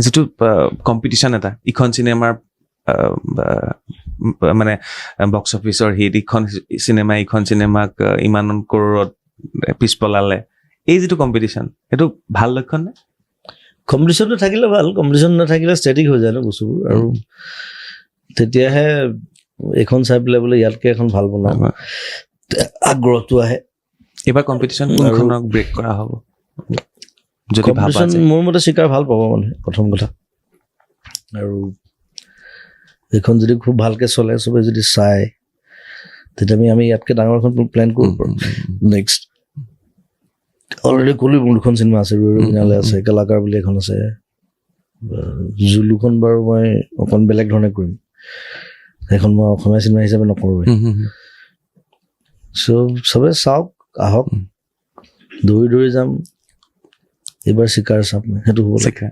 যিটো কম্পিটিশ্যন এটা, ইখন চিনেমাৰ মানে বক্স অফিচৰ হিট, ইখন চিনেমা ইখন চিনেমাক ইমান কৰোৰত পিছ পেলালে, এই যিটো কম্পিটিশ্যন, সেইটো ভাল লক্ষণ নে? কম্পিটিশ্যনটো থাকিলে ভাল। কম্পিটিশ্যন নাথাকিলে ষ্টেটিক হৈ যায় ন বস্তুবোৰ। আৰু তেতিয়াহে এইখন চাই পেলাই বোলে ইয়াতকৈ এখন ভাল বনাওঁ, আগ্ৰহটো আহে। এইবাৰ কম্পিটিশ্যন কোনখনক ব্ৰেক কৰা হ'ব যদি ভাবা কম্পিটিশ্যন যে মোৰ মতে চিকাৰ ভাল পাব মানুহে, প্ৰথম কথা। আৰু এইখন যদি খুব ভালকে চলে, চবে যদি চায়, তেতিয়া আমি ইয়াতকৈ ডাঙৰ এখন প্লেন কৰিব পাৰোঁ। নেক্সট অলৰেডি ক'লো, মোৰ দুখন চিনেমা আছে, ৰৈ ৰৈ বিনালে আছে, কলাকাৰ বুলি এখন আছে। জুলুখন বাৰু মই অকণ বেলেগ ধৰণে কৰিম, সেইখন মই অসমীয়া চিনেমা হিচাপে নকৰোঁৱেই। উম, উম, উম। চ' চবে চাওক, আহক। দৌৰি দৌৰি যাম। এইবাৰ চিকাৰ চাম, সেইটো হ'ব লাগে। চিকাৰ।